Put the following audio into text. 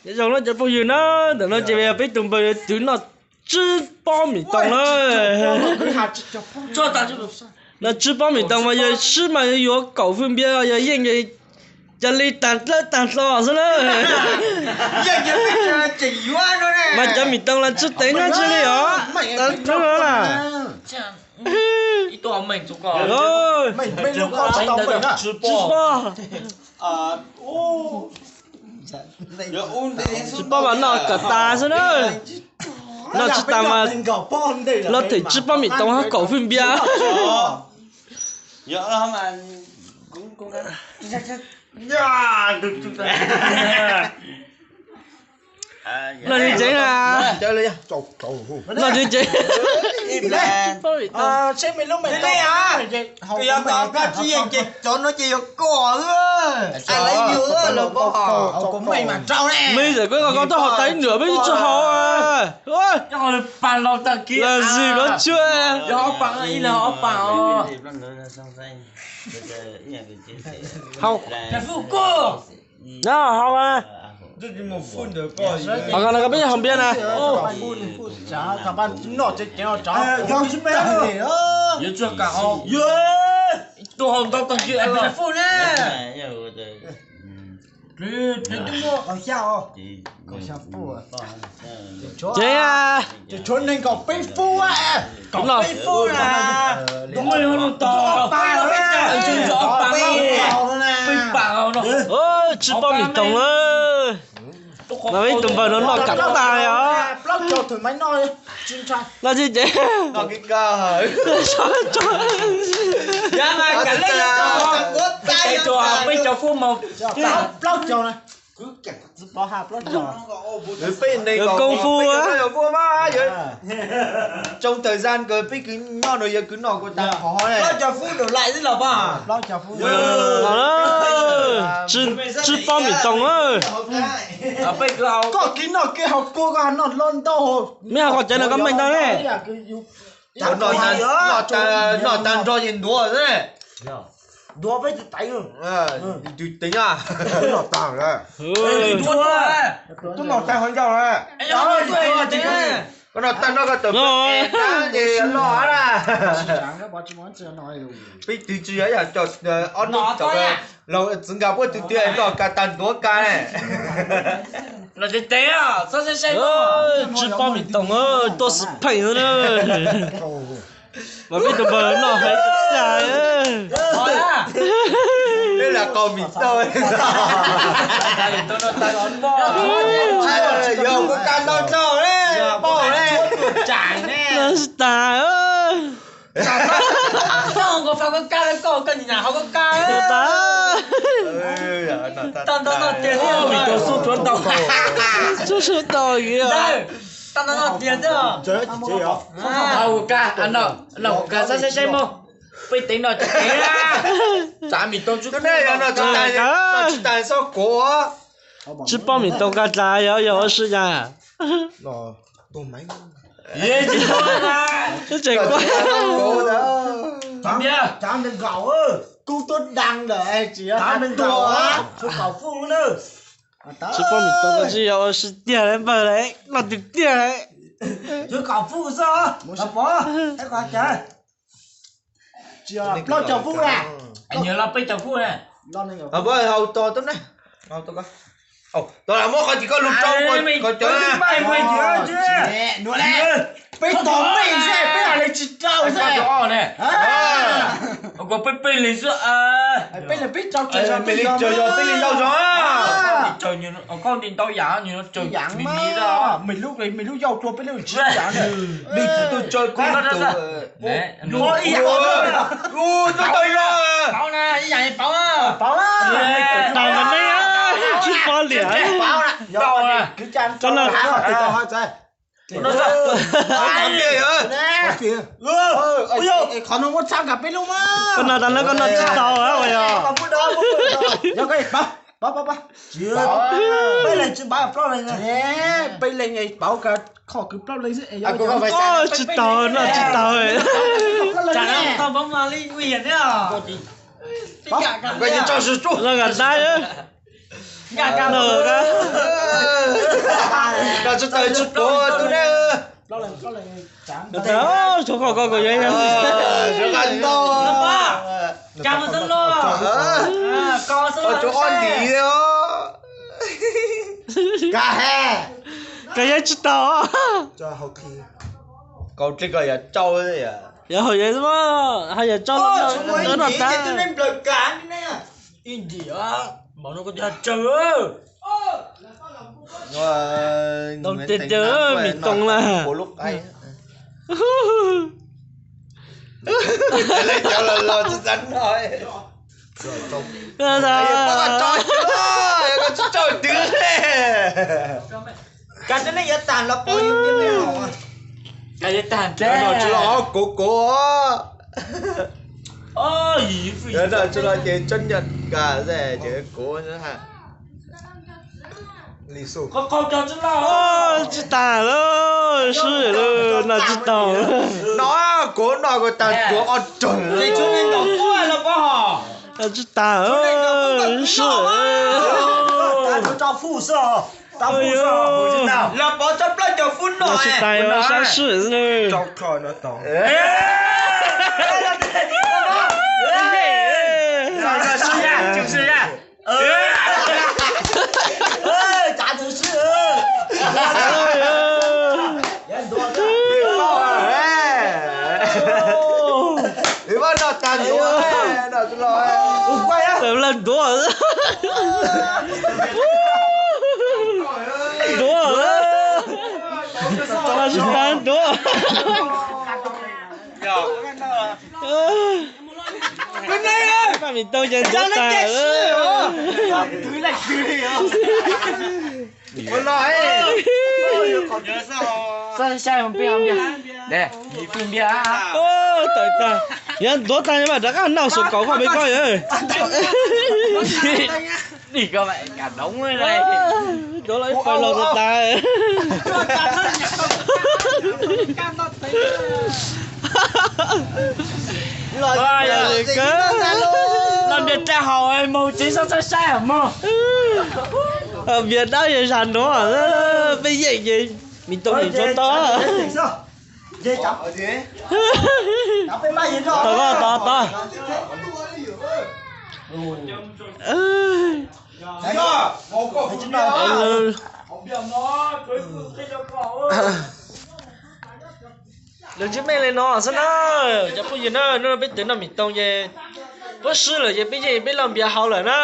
Nyob zoo no cov phooj ywg na, ntawm no ces yog peb tus npawg twv noj tsib pob mim toos na. Noj tsib pob mim toos mas yog sib mas yuav kaum fwj npiab, yog yeej ces cia li tag dlawb tag hlo xwb na. Mas cov mim toos los tsib teev nyob tsib li os. Hnub no na, tsib pob, tsib pob mas noj kom tas xwb na. Noj tsis tas mas los them tsib pob mim toos hab kaum fwj npiab. Noj tsis tseev na. Noj tsis tseev. Tsib pob mim toos. Cov no ces yog koj. Mej txawm koj koj tau hau tas ib nram mej tsis tshua hau. Los zis koj tshuaj. Hau, hau, hau no koj peb hau npiab na. Ces tshuav neeg kaum peb fub, kaum peb fub na. Tsib pob mim toos na. Mas ib tug npawg no noj kam tag os. Noj tsis tseev. Peb cov fub mas koob fub. Tsoo tawm zan kawg peb kwv noj no yog kwv noj kuv tas qhov. Tsib pob mim toos. Koj kwv noj kwv haus kua koj noj hlob ntau. Mej haus qhov cawv no koj meej ntau ne. Noj tag nrho ces ntuav xwb. Ntuav peb tus tais, tus tais noj tag. Tub noj tag qhov ncauj na. Koj noj tag nrho koj tawm peb ces loj na. Peb twg tsis yog yam cov ob nub cov laus txwv nkaus puab twg twg noj kas tag ntuav kas ne. Tsib pob mim toos tuaj xwm pheej xwb na. Mas peb tus npawg noj heev tag. Peb lam qau mim toos. Yog kuv kas ntau ntau ne, paub ne. Noj tsis tas. Tag. Tag nrho noj tiag. Tag nrho noj tiag. Ua kas, ua kas saib saib mog. Peb teev no tsis teev. Tsav mim toos tsis, noj tsis tas xob kuav. Tsib pob mim toos kas tas yog yog ua si cas. Tseem kuaj. Tsib pob mim toos koj tsis yog ua si tiag lawm npawg lawm, noj tiag tiag lawm. Plaub caug fub na. Peb caug fub na. Haus to tub ne. Tau lam muab qhov tim koj lug rau kom cov. Peb tog mej xwb peb hais li tsis rau xwb. Peb li peb rau, mej li tsaws yog peb li ntau zog. Koj li ntau yam, mej lub, mej lub yauj tua peb li tsis yam. Li tus tsaws koj tus. Ib yam, ib yam pauv na. Tsis pov liam. Qhov no tas no koj noj tsis tau ua yog. Peb leeg tsis npav plaub leeg, peb leeg pauv koj kwv plaub leeg xwb. Tsis tau, noj tsis tau. Los kam dab. Tsis tau tsis pom tus ne. Tsuav qhov ko kom yog. Tsuav qhov ntau. Cas mus xwb los. Kos xwb los. Tsuav ob lis os. Kos he. Kos yog tsis tau. Kaus tsis kos yog tsau. Yog hauv yog xwb, hauv yog tsau los no tas. Ib ntim, npaum no kuv tias tsawg. Tau tiag tiag, mis toos na. Cov los los tsis xav no. Koj tsis tau twv. Koj tsis los kuv kuv. Tsis los ces tsob nyuag kas ces kuv. Tsis tas lawm, sib lawm, no tsis tau. No kuv no kuv tag kuv ob rog. Tsis tas. Los pov tsob plaub caug fub no. Tsis tas, sab sib. Tawm lawm ntuav. Ntuav. Tsis tas ntuav. Paj mis toog ces ntuav tas. Tawm tag, yog ntuav tag mas rov qab noj xuas kaum koj peb koj. Ntuav los ib pawg los tas. Los npias tsa haus mus tsev, saib saib saib mog. Npias dab yog zag ntuav, peb yeej ces mis toog nim tsuav tau. Tod, tod, tod. Lawv ntsib meej li no xwb na, cov phooj ywg na, hnub no peb twv noj mis toog ces puab swb lawm ces peb yeej peb los npias haus lawm na.